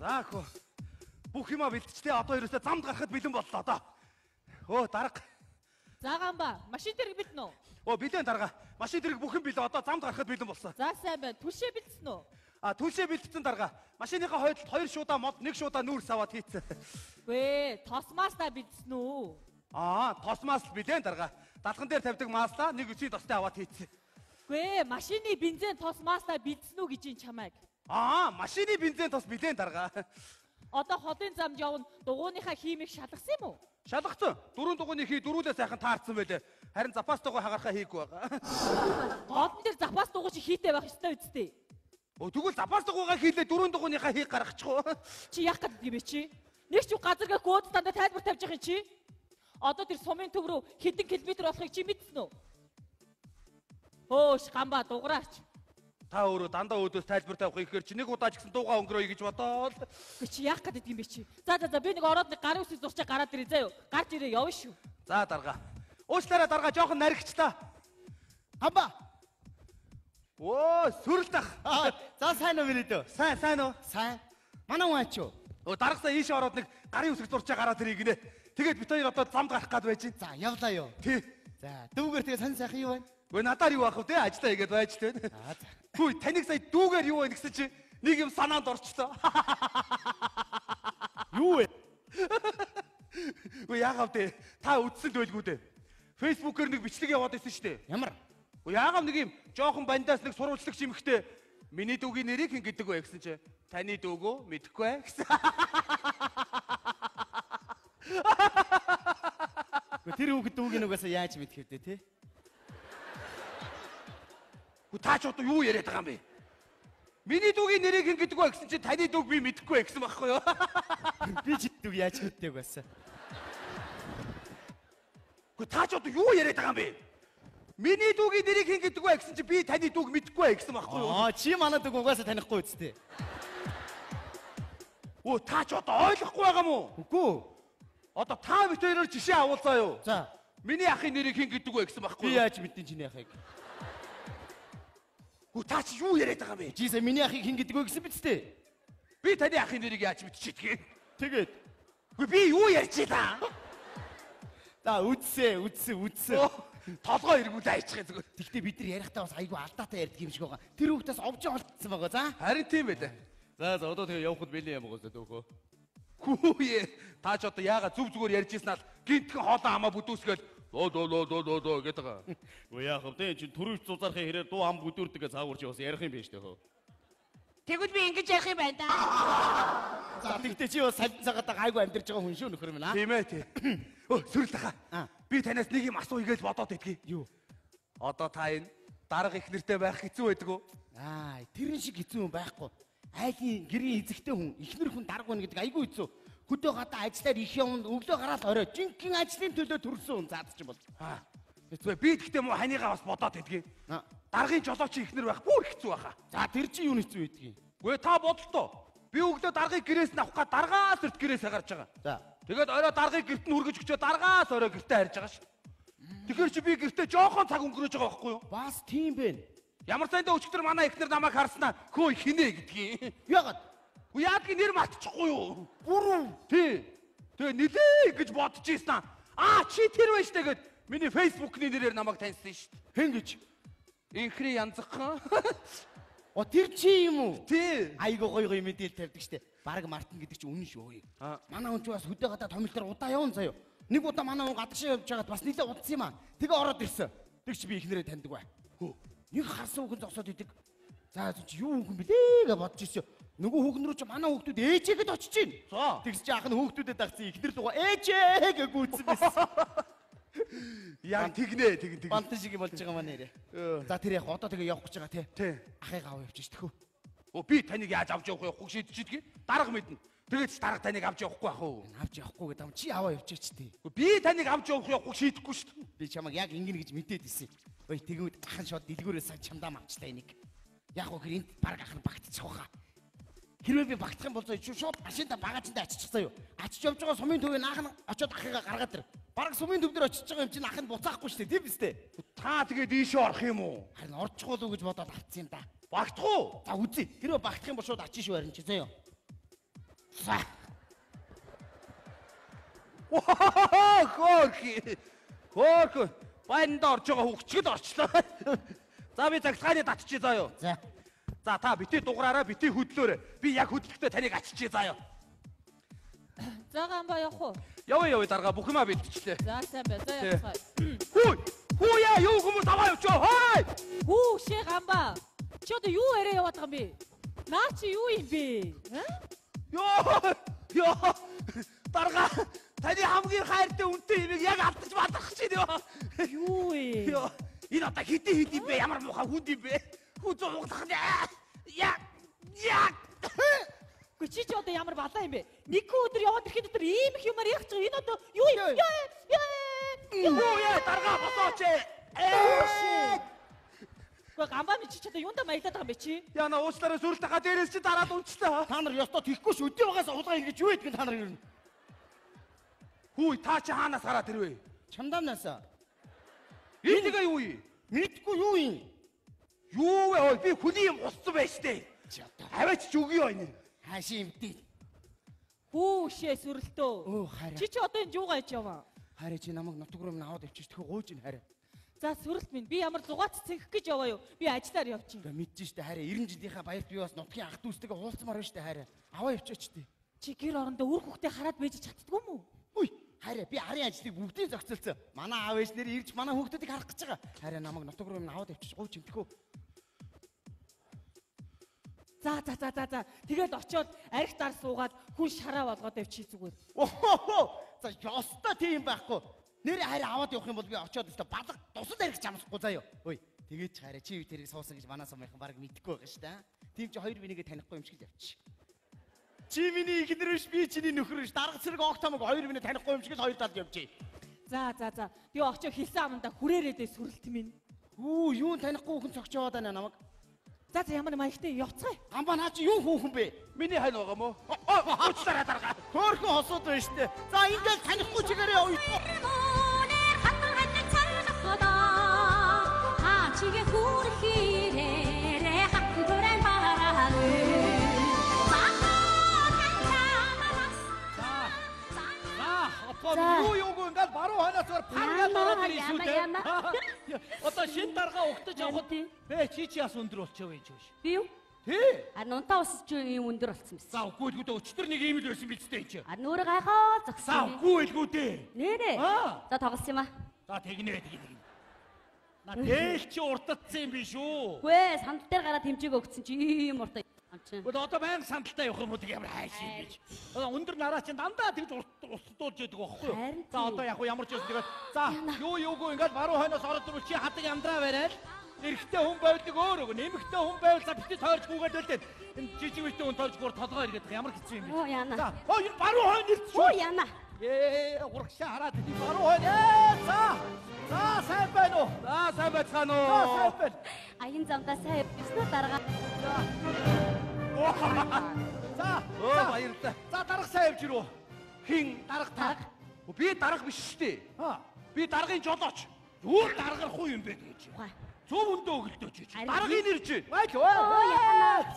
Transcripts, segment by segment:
За хөө. Бүх юма бэлтжлээ. Одоо ерөөсөө замд гарахад бэлэн боллоо одоо. Өө дарга. За гамба, машин тэрэг бэлдэн үү? Өө бэлэн дарга. Машин тэрэг бүхэн бэлэн. Одоо замд гарахад бэлэн болсон. За сайн байна. Түлшээ бэлдсэн үү? А түлшээ бэлдсэн дарга. Машиныхаа хойдолд 2 шуудаа мод, 1 шуудаа нүүрс аваад хийцэн. Гүй, тос маслаа бэлдсэн үү? Аа, тос масл бэлэн дарга. Далган дээр тавьдаг маслаа нэг үсийн тостой аваад хийцэн. Гүй, машины бензин тос маслаа бэлдсэн үү гэж ин чамайг. Аа, машины бензин тос бэлэн дарга. Одоо холын замд явна дугууныхаа хиймийг шалгасан юм уу? Шалгацсан. Дөрвөн дугууны хий дөрүүлээ сайхан таарсан байлээ. Харин запас дугуй хагархаа хийгүй байгаа. Голн дээр запас дугуй чи хийтэй байх ёстой үсттэй. Өө тэгвэл запас дугуйгаа хийлээ дөрвөн дугууныхаа хийг гаргачих уу? Чи яах гэдэг юм бэ чи? Нэг ч газар гөөд дандаа тайлбар тавьж явах юм чи? Одоо тэр сумын төв рүү хэдэн километр болохыг чи мэдсэн үү? Хөөш гамба дуграач. Та өөрөө дандаа өөдөөс тайлбар тавих ихээр чи нэг удаа ч гэсэн дуугаа өнгөрөөе гэж бодоол. Гэ чи яах гэдэг юм бэ чи? За за за би нэг ороод нэг гарын үсийг зурчаа гараад ирээ заа юу. Гарч ирээ явна шүү. За дарга. Уучлаарай дарга жоохон наригчлаа. Гамба. Өө сүрэл дах. За сайн уу миний дөө? Сайн сайн уу? Сайн. Манай хүн ач юу? Өө даргасаа ийшээ ороод нэг гарын үсэг зурчаа гараад ирээ гинэ. Тэгээд бид хоёр одоо замд гарах гад байж байна. За явлаа юу? Тий. За дүүгээр тэгээ сан сайхан юу байна? Өө надаар юу ах вэ те ажиллаа хийгээд байж тээ. Аа за. Хүй таныг сая дүүгээр юу байна гэсэн чи нэг юм санаанд орчлоо. Юу вэ? Өө яагаад вэ? Та үдсэн л байлгүй дээ. Facebook-ээр нэг бичлэг яваад байсан шүү дээ. Ямар? Өө яагаад нэг юм жоохон бандаас нэг сурвалжлагч эмхтэй миний дүүгийн нэрийг хэн гэдэг вэ гэсэн чи таны дүүгөө мэдэхгүй гэсэн. Тэр хүүхэд дүүгийн угаасаа яаж мэдэх вэ те? Хүү та ч одоо юу яриад байгаа юм бэ? Миний дүүгийн нэрийг хэн гэдэг вэ гэсэн чи таны дүүг би мэдэхгүй гэсэн байхгүй юу? Би чи дүүг яаж мэддэг байсан? Хүү та ч одоо юу яриад байгаа юм бэ? Миний дүүгийн нэрийг хэн гэдэг вэ гэсэн чи би таны дүүг мэдэхгүй гэсэн байхгүй юу? Аа чи манай дүүг угаасаа танихгүй үсттэй. Өө та ч одоо ойлгохгүй байгаа юм уу? Үгүй. Одоо та бид хоёроор жишээ авуулцаа юу? За. Миний ахын нэрийг хэн гэдэг вэ гэсэн байхгүй юу? Би яаж мэдэн чиний ахыг? Хүү та чи юу яриад байгаа юм бэ? Чи сая миний ахыг хэн гэдэг вэ гэсэн биз дээ? Би таны ахын нэрийг яаж мэдчихэдгийг? Тэгээд. Үгүй би юу ярьж байна? За үдсээ, үдсээ, үдсээ. Толгой эргүүлээ айчих зүгээр. Тэгтээ бид нар ярихдаа бас айгүй алдаатай ярьдаг юм шиг байгаа. Тэр хүүхдээс овжин олдсон байгаа за. Харин тийм байлаа. За за одоо тэгээ явхад бэлэн юм байгаа дөөхөө. Хүүе та ч одоо яага зүв зүгээр ярьж ирсэн ал гинтхэн хоолоо хамаа бүдүүсгээл лоо лоо лоо лоо лоо гэдэг байгаа. Үгүй яах вэ? Чи түрүүч зузаархын хэрээр дуу ам бүдүүрдэг гэж цаагур чи бас ярих юм биш дөхөө. Тэгвэл би ингэж ярих юм байна да. За тэгтээ чи бас салдин цагаатаа гайгүй амьдарч байгаа хүн шүү нөхөр минь аа. Тийм ээ тий. Өө сүрэл таха. Би танаас нэг юм асууя гэж бодоод идэгий. Юу? Одоо та энэ дарга их нэртэй байх хэцүү байдаг уу? Аа тэрэн шиг хэцүү юм байхгүй. Айлын гэрийн эзэгтэй хүн, ихнэр хүн дарга байна гэдэг айгүй хэцүү. Хөдөө гадаа ажиллаар их явна, өглөө гараал орой. Жинхэнэ ажлын төлөө төрсөн хүн заад чинь бол. Аа. Хэцүү. Би тэгтээ муу ханыгаа бас бодоод идэгий. Даргын жолооч ихнэр байх бүр хэцүү байхаа. За тэр чинь юу хэцүү байдгийг? Гүй та бодлоо. Би өглөө даргыг гэрээс нь авах га даргаас өрт гэрээсээ гарч байгаа. За. Тэгээд орой даргыг гэрт нь хүргэж өчөө даргаас орой гэртээ харж байгаа ш. Тэгэхээр чи би гэртээ жоохон цаг өнгөрөөж байгаа байхгүй юу? Бас тийм бэ. Ямар сайндаа өчигдөр манай эхнэр намайг харснаа хөө хинэ гэдгийг. Яагаад? Үгүй яадгийг нэр мартчихгүй юу? Буруу. Тий. Тэгээ нилээ гэж бодож ийсэн. Аа чи тэр байж тэгээд миний Facebook-ны нэрээр намайг таньсан шүү дээ. Хэн гэж? Инхри янзхан. О тэр чи юм уу? Тий. Айгуу гоё гоё мэдээлэл тавьдаг штэ. Бараг мартна гэдэг чи үнэн шүү. Манай хүн чи бас хөдөө гадаа томил дээр удаа явна заяо. Нэг удаа манай хүн гадагшаа явж байгаад бас нилээ удсан юм аа. Тэгээ ороод ирсэн. Тэг чи би эхнэрээ таньдаг бай. Нэг харсан хүүхэн зогсоод идэг. За чи юу хүүхэн блээ гэж бодож ирсэн. Нөгөө хүүхэн рүү чи манай хүүхдүүд ээжээгэд очиж гин. Тэгс чи ах нь хүүхдүүдэд дагцсан эхнэр лугаа ээжээ гэж гүйцсэн байсан. Яг тэгнэ тэгнэ тэгнэ. Бантан шиг болж байгаа маа нэрээ. За тэр яг одоо тэгээ явах гэж байгаа тий. Тий. Ахыг аваа явчих тэхүү. Өө би таныг яаж авч явах явахгүй шийдэж идэгий. Дарга мэднэ. Тэгээд ч дарга таныг авч явахгүй ах уу. Авч явахгүй гэдэг юм чи аваа явчих тий. Би таныг авч явах явахгүй шийдэхгүй шүү дээ. Би чамайг яг ингэнэ гэж мэдээд ирсэн. Ой тэгвэл ах нь шууд дэлгүүрээ сан чамдаа мавчлаа энийг. Яг үгээр энд баг ах нь багтчих واخа. Хэрвээ би багтах юм бол шууд машинда багаажиндаа аччих заяа. Ачиж явж байгаа сумын төвийн наах нь очиод ахыгаа гаргаад ир. Бараг сумын төв дээр очиж байгаа юм чинь ах нь буцаахгүй шүү дээ, тийм биз дээ? Та тэгээд ийшээ орох юм уу? Харин орчих болов уу гэж бодоод авцсан юм да. Багтах уу? За үзье. Хэрвээ багтах юм бол шууд ачиж шүү харин чи заяа. За. Хөөх. Хөөх. Байранд орж байгаа хүүхчгэд орчлоо. За би цахилгааны татчих заа юу. За. За та бити дугаараараа бити хөдлөөрэй. Би яг хөдлөхдөө таныг аччихъя заа юу. За гамба явах уу? Яваа яваа дарга бүх юмаа бэлтчихлээ. За сайн бай. За явцгаая. Хүй! Хүү яа юу хүмүүс аваа явчихоо. Хой! Хүү шээ гамба. Чи одоо юу яриа яваад байгаа юм бэ? Наа чи юу юм бэ? Йоо! Йоо! Дарга таны хамгийн хайртай үнэтэй имийг яг алдаж бадрах чинь ёо. Юу вэ? Йоо! Энэ одоо хэдий хэд юм бэ? Ямар муухай хүнд юм бэ? Хүн зуглах нь. Я! Я! Үгүй чи чи одоо ямар балаа юм бэ? Нэг өдөр яваад ирэхэд дотор ийм их юмар яг ч энэ одоо юу юм? Яа! Яа! Юу яа дарга босооч. Ээ! Үгүй гамбаа ми чи ч одоо юунда маягдаад байгаа юм бэ чи? Яна уучлаарай сүрэл тагаа дээрээс чи дараад унчлаа. Та нар ёстой тийхгүй ш өдөө багаас хулгай хийж юу гэдгийг та нар ер нь. Хүү та чи хаанаас гараад ирвэ? Чамдаанаас. Энэ тэгээ юу юм? Мэдгүй юу юм? Юу вэ? Ой би хүний юм гуссан байж тээ. Чи одоо Аваач ч үгүй байна. хаашаа юмдээ. Хүү шээ сүрэлтөө. Өө хараа. Чи чи одоо энэ юугаа хийж яваа? Хараа чи намайг нутаг руу минь аваад явчих тхөө гуйж ин хараа. За сүрэлт минь би ямар зугаац цэнхэх гэж яваа юу? Би ажиллаар явчих. Ингээ мэдэж штэ хараа 90 жилийнхаа баярт би бас нутгийн ах дүүстэйгээ уулзмаар байна штэ хараа. Аваа явчихаач тээ. Чи гэр орондоо үр хүүхдээ хараад байж чаддгүй юм уу? Үгүй хараа би арын ажлыг бүгдийг зохицолцсон. Манай аав ээж нэр ирж манай хүүхдүүдийг харах гэж байгаа. Хараа намайг нутаг руу минь аваад явчих гуйж ин тхөө. За за за за за. Тэгэл очиод арх дар суугаад хүн шараа болгоод явчих зүгээр. Охоо. За ёстой тийм байхгүй. Нэр хараа аваад явах юм бол би очиод өстө балга тусал арих чамсахгүй заяа. Ой тэгээд ч хараа чи тэрийг суусан гэж манай сумынхан баг мэдэхгүй байгаа штэ. Тийм чи хоёр бинийгээ танихгүй юм шиг л явчих. Чи миний ихнэр биш би чиний нөхөр биш. Дарга цэрэг огт хамаг хоёр минь танихгүй юм шиг л хоёр талд явжээ. За за за. Тэгээ очиод хэлсэн амандаа хүрээрээдээ сүрэлт минь. Хүү юун танихгүй хүн цогч яваад байна намайг. За за ямар маягтай явцгаая. Гамбаа наа чи юун хүүхэн бэ? Миний хань байгаа мó? Уучлаарай дарга. Хөөхөн хосууд байна штэ. За ингээл танихгүй чигээрээ ой. Мөнээр хатан хатан цалгах хаа чигээ хүрх ирээрээ хатан түрэн бараагүй. За юу юугүй ингээл баруун хойноос өөр паргаал ороод ирнэ шүү дээ. Одоо шин дарга угтаж авахд бэ чи чи яс өндөр болчихоо гэж биш. Би юу? Тий. А нунтаа ус чи ийм өндөр болцсон байсан. За үгүй л гүдэ өчтөр нэг ийм л байсан биз дээ чи. А нүрэ гайхаа зогсон. За үгүй л гүдэ. Нэрээ. За тоглосон юм а. За тэгнэ тэгнэ. На дээл чи уртатсан юм биш үү? Үгүй ээ сандал дээр гараад хэмжээг өгсөн чи ийм урт юм чинь. Гэхдээ одоо баян сандалтай явах юм уу тэг ямар хайш юм биш. Одоо өндөр нараа чинь дандаа тэгж уртдуулж яадаг байхгүй юу? За одоо яг ямар ч юм тэгээд за юу юугүй ингээл баруун хойноос ороод ирвэл чи хадаг амьдраа барайл. Эрэгтэй хүн байвал нэг өөр өгнө. Эмэгтэй хүн байвал за бити тойрч гүгээд байлээ. Энэ жижиг битэн хүн тойрч гур толгой эргээд ямар хэцүү юм бэ? Оо яана. За оо энэ баруун хойно ирсэн шүү. Оо яана. Ээ урагшаа хараад энэ баруун хойно. Ээ за. За сайн байна уу? За сайн байцгаана уу? За сайн байна. Аян замдаа сайн явсан уу дарга? За. Өө баярлалаа. За дарга сайн явж ирв. Хин дарга та. Би дарга биш шүү дээ. Аа. Би даргын жолооч. Юу даргарах уу юм бэ гэж. Зөв өндөө өгөлдөөч чи. Даргын нэр чи. Баяр.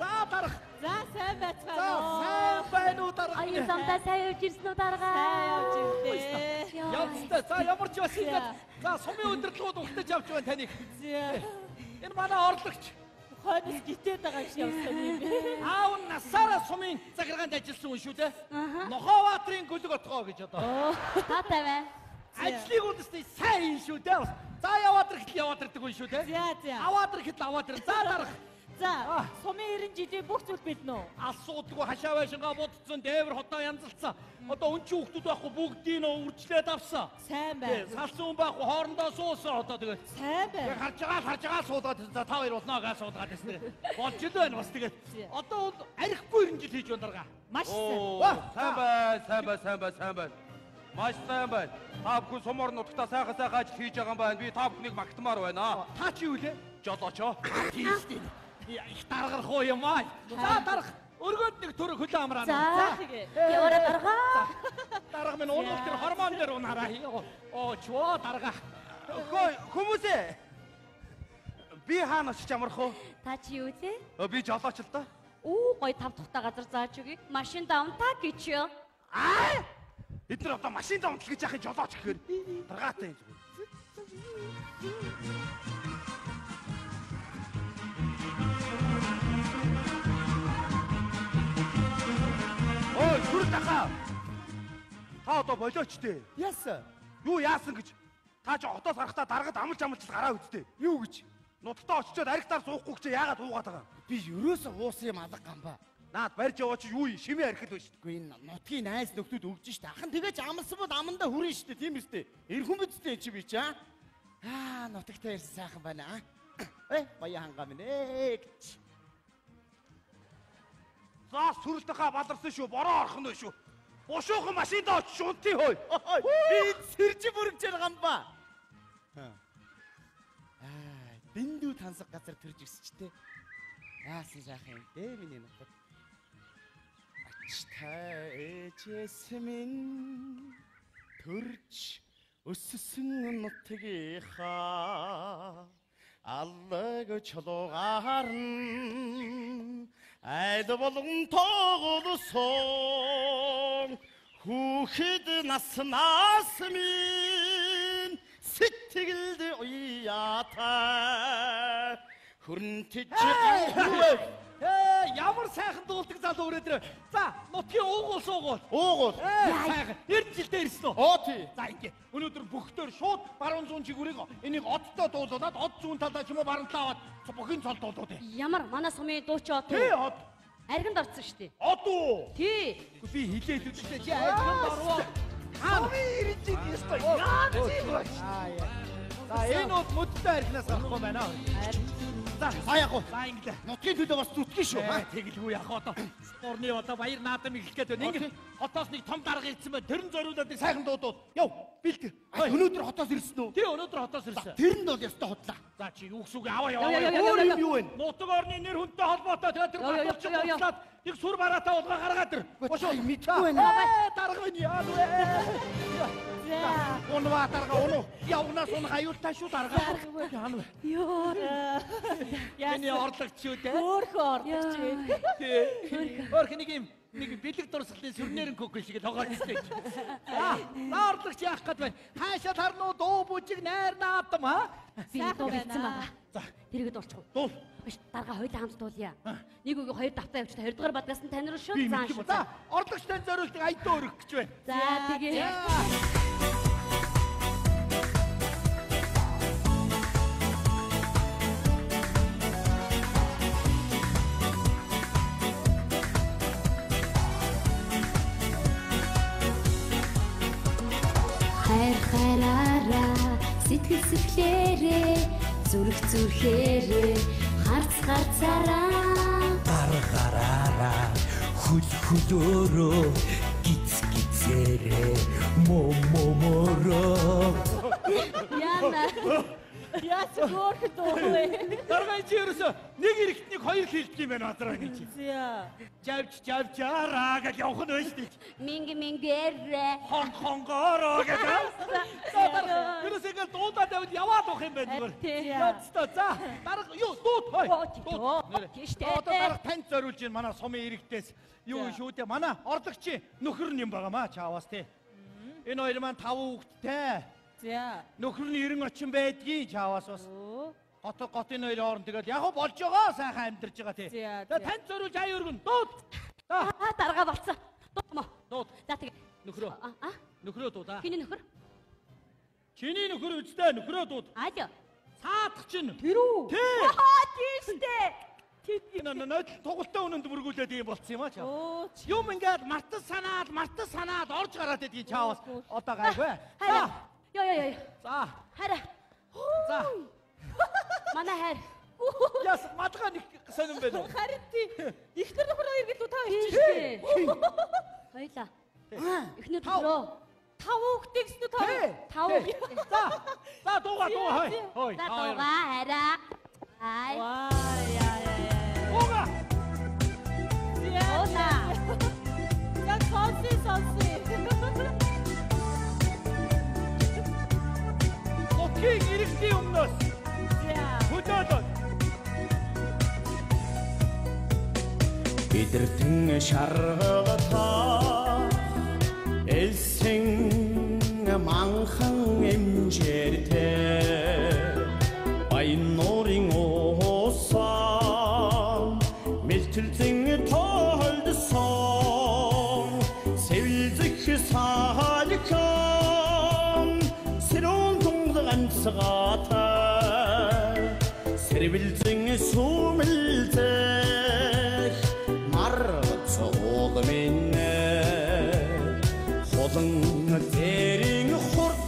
За дарга. За сайн байцгаана За сайн байна уу дарга? Аян замдаа сайн явж ирсэн үү дарга? Сайн явж ирлээ. Явцтай. За ямар ч бас ингэж за сумын удирдлагууд угтаж авч байна таныг. Энэ манай орлогч хойноос гитээд байгаа юм шиг явсан юм бэ. Аав нь насаараа сумын захиргаанд ажилласан хүн шүү дээ. Нохообаатарын гөлөг отгоо гэж одоо. Таатай бай. Ажлыг үндэсний сайн хийн шүү дээ. За яваад ирэхэд яваад ирдэг хүн шүү дээ. За за. Аваад ирэхэд аваад ирнэ. За дарах. За сумын 90 жилийн бүх зүйл бэлнэ үү? Асуудгүй хашаа байшингаа будцсан, дээвэр хотоо янзалцсан. Одоо өнчин хүүхдүүд байхгүй бүгдийг нь үрчлээд авсан. Сайн байна. Салсан хүн байхгүй хоорондоо суусан одоо тэгээд. Сайн байна. Яг харж байгаа харж байгаа суулгаад байсан. За та хоёр болно гэж суулгаад байсан. Болж л байна бас тэгээд. Одоо бол архихгүй 90 жил хийж байна дарга. Маш сайн. Сайн бай, сайн бай, сайн бай, сайн бай. Маш сайн байна. Та бүхэн сумор нутагта сайхан сайхан ажил хийж байгаа юм байна. Би та бүхнийг магтмаар байна. Та чи юу лээ? Жолооч. Тийм шүү дээ. Их даргарах уу юм аа. За дарга. Өргөөд нэг төр хөлөө амраа. За яваарай дарга. Дарга минь уунуул тэр хормон дээр унаараа. Оо чөө дарга. Хөө хүмүүсээ. Би хаана очиж амрах вэ? Та чи юу лээ? Би жолооч л доо. Үү гой тав тухтай газар зааж өгье. Машин давнтаа гэж. Аа! Эд нар одоо машин давтал гэж яхын жолооч гэхээр даргаатай юм зүгээр. Ой, сүрэл ахаа. Та одоо болооч тээ. Яасан? Юу яасан гэж? Та ч хотоос гарахдаа даргад амлж амлж гараа үсттэй. Юу гэж? Нутагтаа очичоод аригтаар суухгүй гэж яагаад уугаад байгаа юм? Би ерөөсөө уусан юм алга гамбаа. Наад барьж яваа чи юу юм? Шимээ архил байна шүү дээ. Үгүй энэ нутгийн найз нөхдүүд өгж штэ. Ахан тэгэж амлсан бол амандаа хүрэн штэ, тийм үстэй. Эр хүн бидтэй чи би чи аа. Аа, нутагтаа ирсэн сайхан байна аа. Э, баян хангаа минь ээ гэж. За сүрэлтэхаа баларсан шүү. Бороо орох нь шүү. Бушуухан машиндаа очиж унтъя хөөе. Би сэрж бүргэж байгаа юм ба. Аа, дэндүү тансаг газар төрж өсчтэй. Яасан сайхан юм бэ миний нутаг. Ачтай ээжээс минь төрж өссөн нутгийнхаа аллаг чулуугаар нь айд болгон тоглосон хүүхэд наснаас минь сэтгэлд уяатай хөрөнтөж Ээ, ямар сайхан дуулдаг залуу өрөө дээр. За, нутгийн уугуул суугуул. Уугуул. Ээ, сайхан. 90 жилдээ ирсэн үү? Оо тий. За ингээ. Өнөөдөр бөхтөр шууд баруун зүүн чигүрийг энийг одтой дуулуулад од зүүн талдаа ч юм уу баруун талаа аваад бүхэн цол дуулууд. Ямар манай сумын дууч од. Тий од. Аргинд орсон шүү дээ. Од уу. Тий. Би хилээд үзлээ. Чи аргинд орвоо. Сумын 90 жил ёстой. Яа тийм болж. За энэ бол мөдтэй архинаас гарахгүй байна. За, За яг уу. За инглээ. Нутгийн төлөө бас зүтгэн шүү. Тэгэлгүй яг одоо орны одоо баяр наадам эхлэх гээд байна. Ингээд хотоос нэг том дарга ирсэн байна. Тэрэн зориулаад нэг сайхан дуудууд. Яв, бэлт. Өнөөдөр хотоос ирсэн үү? Тий, өнөөдөр хотоос ирсэн. Тэрэнд бол ёстой худлаа. За чи юу гэсэн үг аваа яваа. Өөр юм юу вэ? Нутаг орны нэр хүнтэй холбоотой тэгээд тэр баталж худлаад нэг сүр бараатай улгаа гаргаад ир. Бошоо мэдгүй байна. Дарга минь яа вэ? За. Унваа дарга уну. Явнаас унах аюултай шүү дарга. Яа вэ? Йоо. Миний орлогч шүү дээ. Хөөхөн орлогч вэ. Тий. Хөөх нэг юм нэг бэлэг дурсгалын сүрнэрэн кокол шиг л хогоочтой. За, за орлогч яах гээд байна? Хаашаа тарнуу дуу бүжиг найр наадам аа? Би дуу бэлдсэн байгаа. За, Тэрийгэ дуулчих уу? Дуул. Биш, дарга хоёулаа хамт дуулъя. Нэг үгүй хоёр давтаа явчихсан. Хоёр дугаар бадгаас нь тань руу шууд Би заан мэдэх юм. шүү. За, орлогч тань зориултыг аядаа өргөх гэж байна. За, тэгээ. Хайр хайраараа сэтгэл сэтгэлээрээ зүрх зүрхээрээ харц харцаараа гар гараараа хөл хөлөөрөө гиз гизээрээ мо мо мороо Яна. Яас хөөхөн дуу вэ? Дарга энэ чи ерөөсөө нэг эрэгтнийг хоёр хилдэг юм байна бадраа энэ чи. За. Жавж жавжаараа гэж явах нь байна шүү дээ. Минг мингэрэ. Хон хонгоороо гэж. За дарга ерөөсөө ингээл дуудаад байвал яваад явах юм байна зүгээр. Тий. Явцдаа. За дарга юу дууд хой. Дууд. Тийш дээ. Одоо дарга танд зориулж байна манай сумын иргэдээс юу шүү дээ. Манай орлогчийн нөхөр нь юм байгаа маа чаавас тий. Энэ хоёр маань таван хүүхэдтэй. За. Нөхөр нь 90 очин байдгийн чаавас бас. Гот готын хоёр хооронд тэгэл яг болж байгаа сайхан амьдарч байгаа тий. За, За танд зориулж ая өргөн. Дууд. За Аа дарга болцсон. Дуу мó. дууд. За тэгээ. Нөхрөө. Аа. Нөхрөө дуудаа. Хиний нөхөр? Чиний нөхөр үстэй нөхрөө дууд. Алё. Саадах чинь. Тэр үү? Тий. Аа тийш дээ. Энэ нойтл тугалтай үнэнд бүргүүлээд ийм болцсон юм а чаа. Өө чи. Юм ингээд мартан санаад, мартан санаад орж гараад байдгийг чаавас. Одоо гайгүй. Хараа. Йоо ёо ёо. За. Хараа. За. Манай хайр. Яс мадгаа нэг сонирн байна уу? Харин тий. Эхнэр нөхөр хоёр гэлүү та хоёр Тийш чи. дээ. Хоёлаа. Эхнэр нөхрөө. Тав хүүхдээ гэсэн үү та хоёр? Тав. За. За дууга дууга хой. Хой. За дууга хараа. Ай. Ваа яа яа яа. Дууга. За. Яг сонси сонси. Нутгийн иргэдийн өмнөөс За. хөдөөлөө. Идэртэн шаргатаа элсэн манхан эмжээртэй баян нуурын уусан мэлтэлзэн тоолдсон сэвэлзэх саалхан сэрүүн тундаг ганцгаатай сэрвэлзэн сүмэлзэх маргац уулмын хулан зэрийн хурд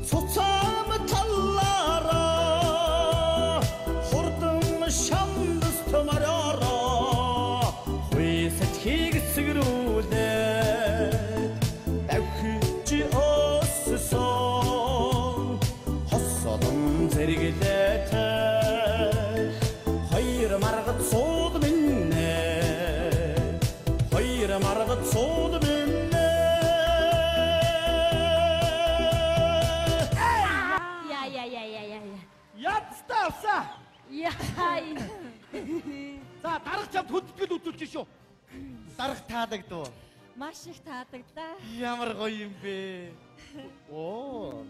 цуцаам талаараа хурдан шамдас томороо хуйсат хийгсгэрүүлээд давхиж өссөн хосолон зэрэглээтэй хоёр маргад сууд минь хоёр маргад сууд минь. Яа яа яа яа яа. Ядтай авсаа. Яа. За дарга чамд хүндэтгэл үзүүлж шүү. Дарга таалагдав. Маш их таалагдлаа. Ямар гоё юм бэ? Оо.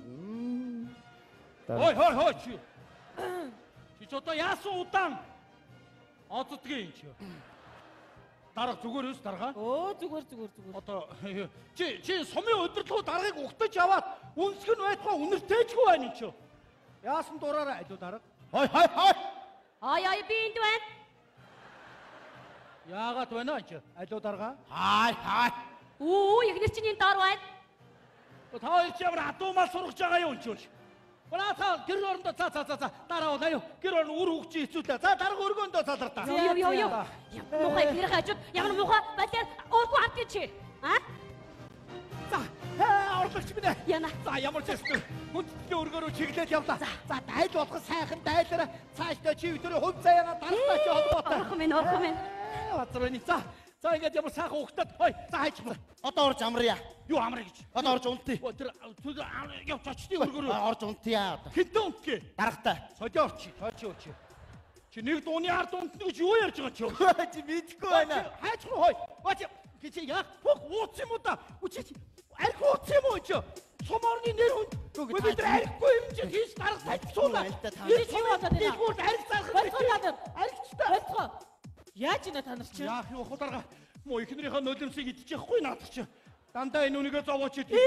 Хой хой хой чи. Чи ч одоо яасан удаан оддгийн юм чи. Дарга зүгээр өс дарга. Өө зүгээр зүгээр зүгээр. Одоо чи сумын удирдлагын даргыг угтаж аваад үнсг нь байтугай үнэртэйчгүй байна юм чи. Яасан дураараа алуу дарга. Хой хой хой. Ай ай би энд байна. Яагаад байна энэ чи? Алуу дарга. Хай хай. Үү ягнэр чинь энэ доор байна. Та хоёр чи ямар адуумал сургаж байгаа юм чи? Браата гэр орондоо за за за за дараа бол аюу гэр орон үр хөвгчийн хэцүүлээ. За дарга өргөөндөө залар та. Йоо ёо ёо. Ямар муухай гэрийн хажууд ямар муухай балиар өөрхөө хамт чи. А? За орлогч минь. Яна. За ямар ч байсан хүндэтгэлийн өргөөрөө чиглээд явлаа. За дайл болох сайхан дайлаараа цаашдаа чи өдрөө хувь заяагаа дарагтаа чи холбоотой. Орхон минь орхон минь. Базар байна. За за ингээд ямар сайхан ухтаад хой за хайчих. Одоо орж амрая. Юу амрая гэж. Одоо орж унтъя. Тэр явж очтын өргөөрөө. Орж унтъя одоо. Хинтээ унтгий. Даргатай. Солио орчи. Тойчи орчи. Чи нэг дууны ард унтна гэж юу ярьж байгаа чи? Чи мэдэхгүй байна. Хайчих уу хой. Бач гэж яах бүх ууц юм уу да. Үчи арх ууц юм уу чи? Сум орны нэр хүнд. Бид нар архигүй юм чи хийж дарга танилцуулаа. Чи юу болоод байна? Дэлгүүрт арх зарах. Болцгоо та нар. Архичтай. Болцгоо. Яаж ина та нар чи? Яах юм хөө дарга. Муу эхнэрийнхээ нулимсыг идчихэхгүй наадах чи. Дандаа энэ үнийгээ зовооч идэх.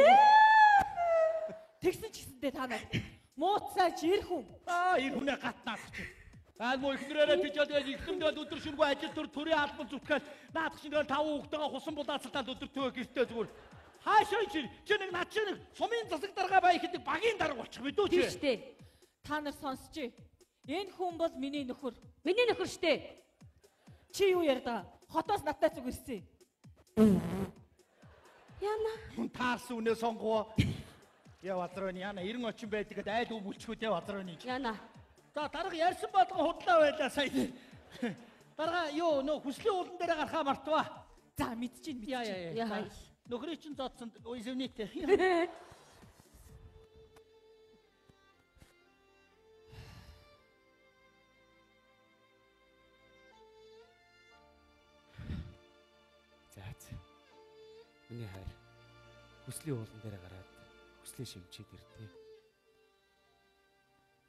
Тэгсэн ч гэсэндээ та нар мууцаач ир хүн. Аа ир хүнээ гат наадах чи. Айл муу эхнэрээрээ тижэл эхлэмдэл өдөр шөнөгүй ажил төр төрийн албан зүтгэл наадах чинь тэгэл таван хүүхдтэйгээ хусан булаацалтаад өдөр төвөө гэртээ зүгээр. Хаашаа чи чи нэг над чи нэг сумын засаг дарга бай гэдэг багийн дарга болчих мэдүү чи. Тийм штэ. Та нар сонсч. Энэ хүн бол миний нөхөр. Миний нөхөр штэ. Чи юу яриад байгаа? Хотоос надтай зүг ирсэн. Яна. Хүн таарсан үнээ сонгоо. Яа базар байна. Яна 90 очин байдаг гэдээ айл өвлчгүүд яа базар байна. Яна. За дарга ярьсан болгон худлаа байлаа сая. Дарга юу нөө хүслийн уулан дээр гарахаа мартваа. За мэдчихээн мэдчихээн. Яа. Нөхрийн чинь зодсон извините. За за. Миний хайр. Хүслийн уулан дээр гараад хүслээ шимчээд ирдээ.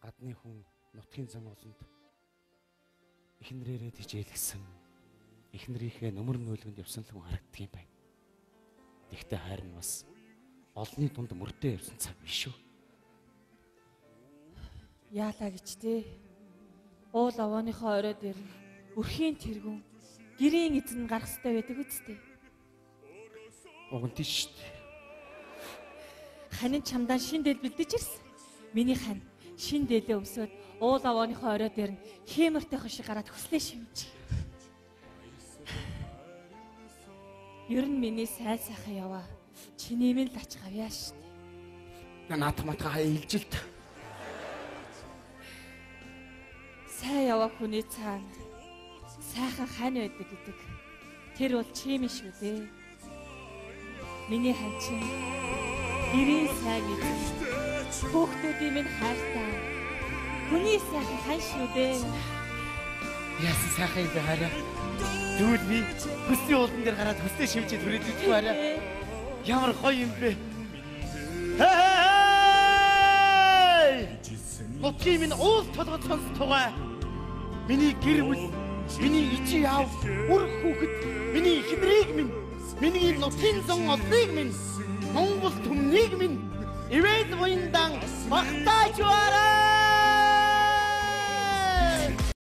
Гадны хүн нутгийн зам ууланд эхнэрээрээ тижээлгсэн. Эхнэрийнхээ нөмөр нөөлгөнд явсан л хүн харагддаг юм байна. Тэгтээ хайр нь бас олонний дунд мөрдөө явсан цаг биш үү? Яалаа гэж тээ. Уул овооныхоо орой дээр өрхийн тэргүүн гэрийн эзэн гарах ёстой байдаг үсттэй. Уг нь тийш шүү дээ. Ханин чамдаа шин дээл бэлдэж ирсэн. Миний хан шин дээлээ өмсөөд уул овооныхоо орой дээр нь хиймэртэй хошиг гараад хүслээ шимж. Ер нь миний сай сайхан яваа. Чиний минь л ач гавьяа шүү дээ. Наадах матга хаяа илжилт. Сайн яваа хүний цаана сайхан хань байдаг гэдэг. Тэр бол чим шүү дээ. Миний хан чинь гэрийн сайн эзэн. Хүүхдүүдийн минь хайртай. Хүний сайхан хан шүү дээ. Яасан сайхан юм бэ хараа. Тэгвэл би хөсний уулан дээр гараад хөснөө шивжээ түрээлдэггүй хараа. Ямар гоё юм бэ. Хей! Нутгийн минь уул толгой сонстугай. Миний гэр бүл, миний ичи яав, үр хүүхэд, миний эхнэрийг минь, миний нутгийн зон олныг минь, Монгол түмнийг минь ивэл буяндан магтааж барай.